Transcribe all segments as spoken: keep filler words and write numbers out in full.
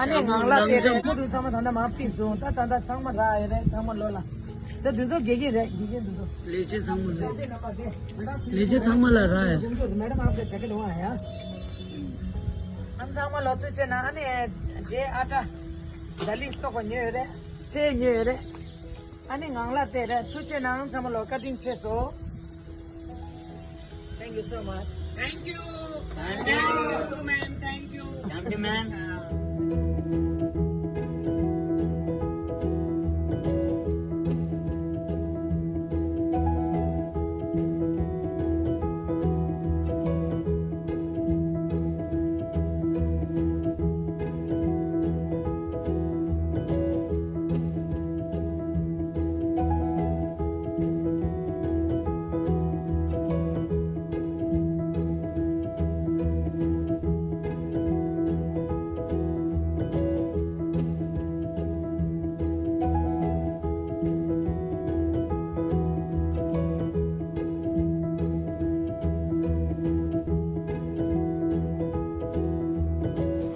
ཨ་ནི་ངང་ལག་དེ་རེད། ཁོ་དེ་ཚང་མ་ད་ལྟ་མར་ཕུད་སོང་། ད་ད་ལྟ་ཚང་མ་རག་ཡོད་རེད། ཚང་མ་ལོ་ལ། ད་དེ་ཚོ་དགེ་རྒན་རེད། དགེ་རྒན་དེ་ཚོ། ལས་བྱེད་ཚང་མ་རེད། ལས་བྱེད་ཚང་མ་ལ་རག་ཡོད། मैडम आपका जैकेट वहाँ है। ཨ་ཚང་མ་ལོ་ཐུགས་རྗེ་གནང་། ཨ་ནི་དེ་ཨ་ཏྲ་ད་ལི་སོགས་པ་ཉོས་ཡོད་རེད། ཚལ་ཉོས་ཡོད་རེད། ཨ་ནི་ངང་ལག་དེ་རེད། ཐུགས་རྗེ་གནང་། ཚང་མ་ལོ་བཀའ་དྲིན་ཆེ་སོང་། Thank you so much. Thank you. Thank you, ma'am. Thank you. Thank you, ma'am.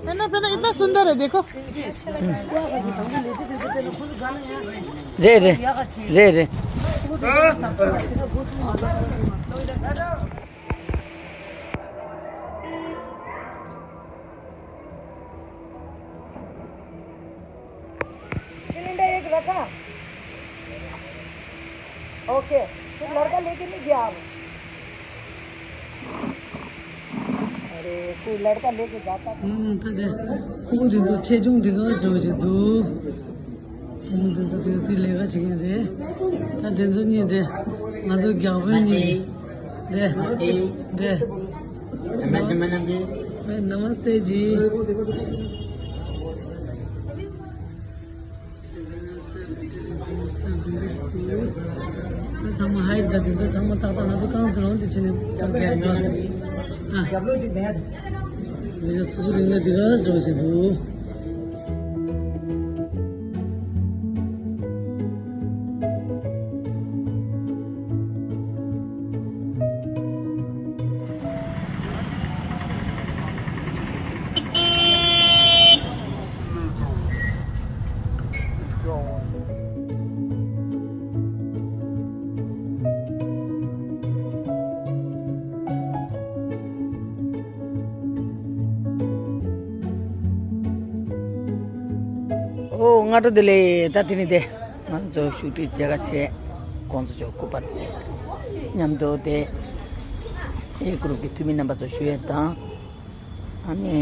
है ना, पहले इतना सुंदर है, देखो। रे रे, रे रे। सिलेंडर एक रखा। ओके, फिर लड़का लेके नहीं गया अब। अरे, कोई लड़का लेके जाता तो। ད་དེ་ཁོ་དེ་ཚོ་ཆེ་ཆུང་དེ་ག་འགྲོ་བཞིན་འདུག་ཁོ་དེ་ཚོ་དེ་དེ་ལས་ཀ་བྱེད་མཁན་རེད། ད་དེ་ཚོ་གཉིས་དེ་ང་ཚོ་རྒྱག་པོའི་གཉིས་དེ་དེ། नमस्ते मैडम जी। नमस्ते जी। ཚང་མ་ཧའི། ད་དེ་ཚོ་ཚང་མ་ཏག་ཏག་ང་ཚོ་རྐང་ཚོ་ལོང་དེ་ཕྱིན་ནས་ཏག་ཏག་ཡར་འགྲོ། ཨ། དེ་ཚོ་སུ་རིང་ལ་དེ་ག་འགྲོ་བཞིན་འདུག་ཨོ། སྔ་དྲོ་བདེ་ལེགས། ད་དེ་ནི་དེ་ང་ཚོ་བཞུགས་ཁྲི་མཇལ་ཁ་བྱས། ཁོང་ཚོ་ཚོ་སྐུ་པར་དེ་མཉམ་དུ་དེ་ཨེ་གུ་རུབ་ཀྱི་འཐུས་མི་རྣམ་པ་ཚོ་ཞུ་ཡས་དང་། ཨ་ནི་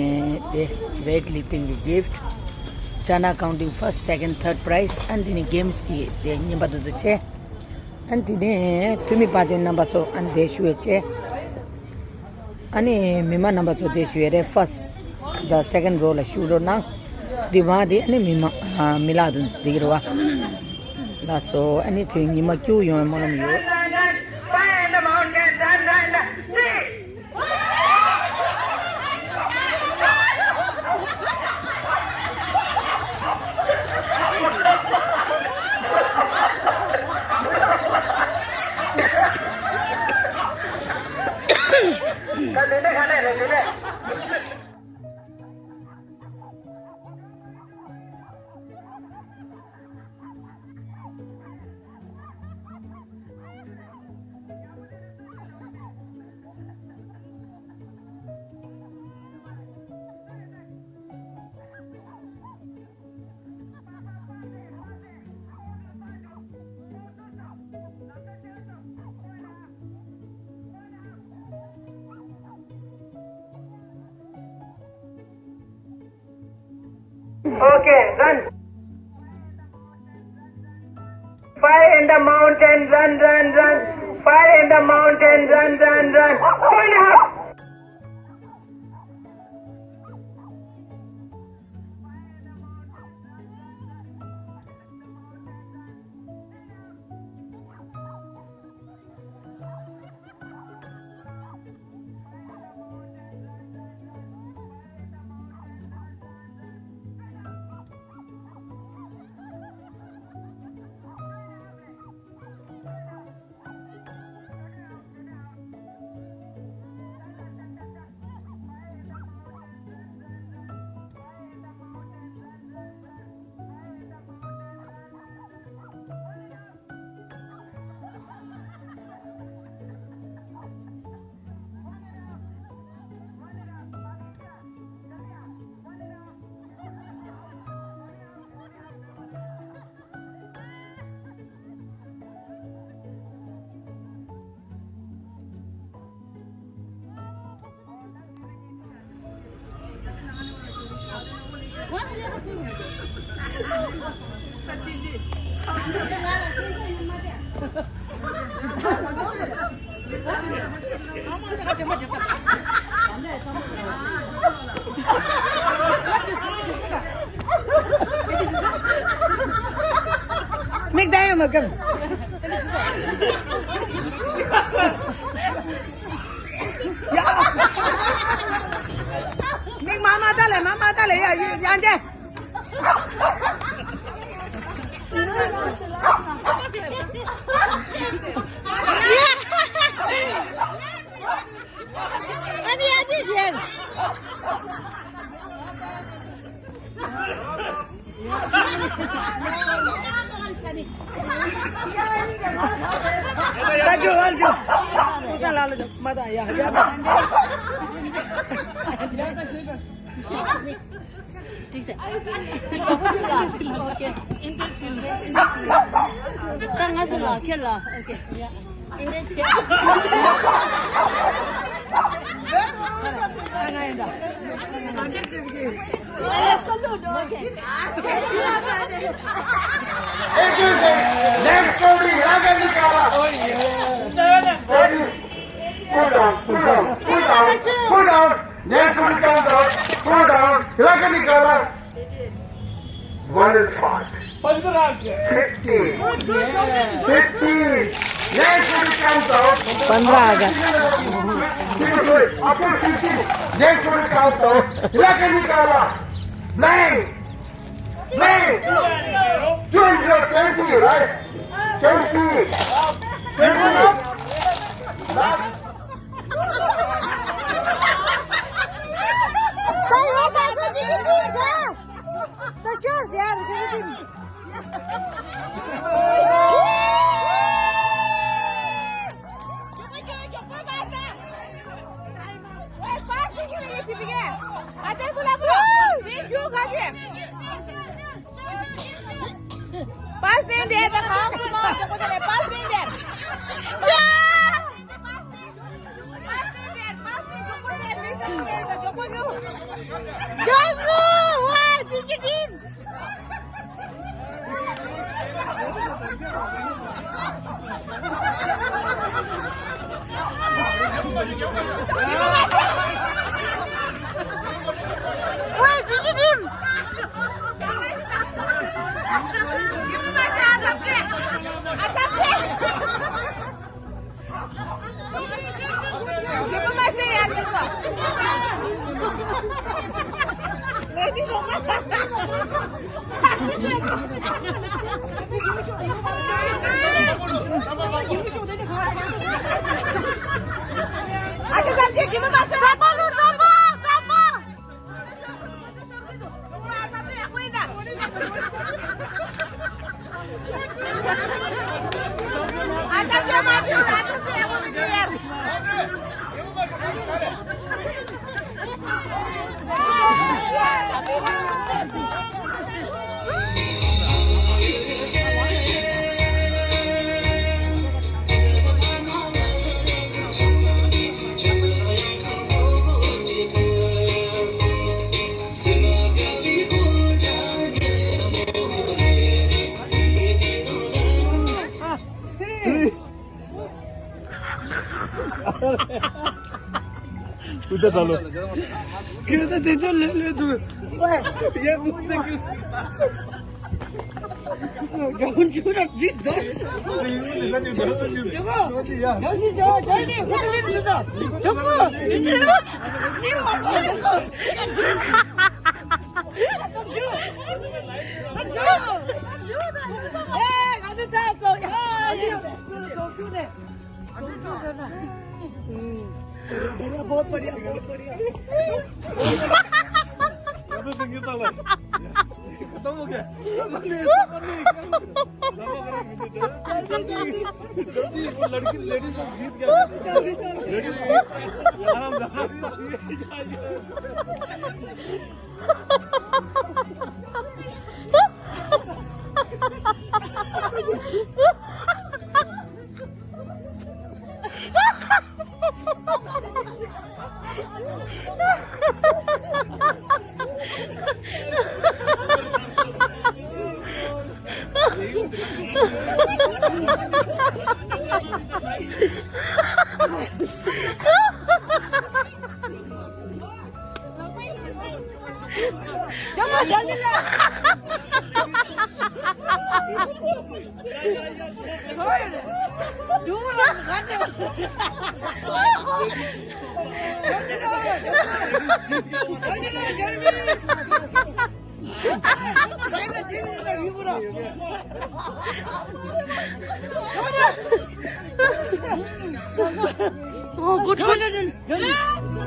དེ་weight lifting གི་gift, chana counting first, second, third prize, ཨ་ནི་དེ་ནི་games གི་དེ་རྙིང་པ་དེ་ཚོ་བྱས། ཨ་ནི་དེ་ནི་འཐུས་མི་པ་ཅན་རྣམ་པ་ཚོ་ཨ་ནི་དེ་ཞུ་ཡས་བྱས། ཨ་ནི་མི་མང་རྣམ་པ་ཚོ་དེ་ཞུ་ཡས་རེད། first དང་second row ལ་བཞུགས་རོགས་གནང་། དེ་བ་དེ་ཨ་ནི་མི་མང་མི་ལག་ཏུ་འདི་རེད་བ། ལགས་སོ། ཨ་ནི་དེ་ཉི་མ་སྐྱིད་པོ་ཡོང་བའི་སྨོན་ལམ་ཡོད། Okay, run. Fire in the mountain, run, run, run. Fire in the mountain, run, run, run. Two and a half. མིག་ལྟ་ཡོང་མ་གམ། ཡ། མིག་མ་མ་ལྟ་ལེ་མ་མ་ལྟ་ལེ་ཡ་ཡ་ཡ་འདྲེ། ཨ་ནི་ཨ་ཅེ་ཞེས། ད་ཇོ་ཨལ་ཇོ། ཁོ་ས་ལ་ལ་ཇོ་མ་ད་ཡ་ཡ་ད། ཡ་ད་ཤེས་ད། ཏིག་སེ། ཨོ་ཁེ། ད་ང་ཚོ་ལ་ཁྱེད་ལ་ཨོ་ཁེ། ཨིན་དེ་ཆེ། ད་ང་ཡིན་ད། ཨོ་ཁེ། Next story, Raganikala. Put down, put down, put down, put down. Next story comes out. Put down, Raganikala. One is fast. Fifty. Fifty. Next story comes out. पंद्रह आ गया। Upper fifty. Next story comes out. Raganikala. Blank. Name. Two hundred twenty, right? Twenty. Twenty. Last. ཨུ་ད་ད་ལོ། ཁྱོད་ད་དེ་འདྲ་ལེ་ལེ་འདུག་ཡ་མུ་སེ་ཀི། རྒྱ་བོ་འཇུ་ར་འཇུ་འདུག་ང་ཚོ་ཚར་སོང་། ཡ། ཨ་ནི་ཚོགས་ཆུང་ནས། ཚོགས་ཆུང་ནས་ན། ཨུམ། བརྒྱ་ཆ་བརྒྱ་ཆ་བརྒྱ་ཆ། ཁ་ཏོ་མོ་གེ། ཁ་ཏོ་མོ་གེ། जल्दी, जल्दी, वो लड़की, लेडीज लोग जीत गया। लेडीज जीत गया। आराम से। Oh, good, good.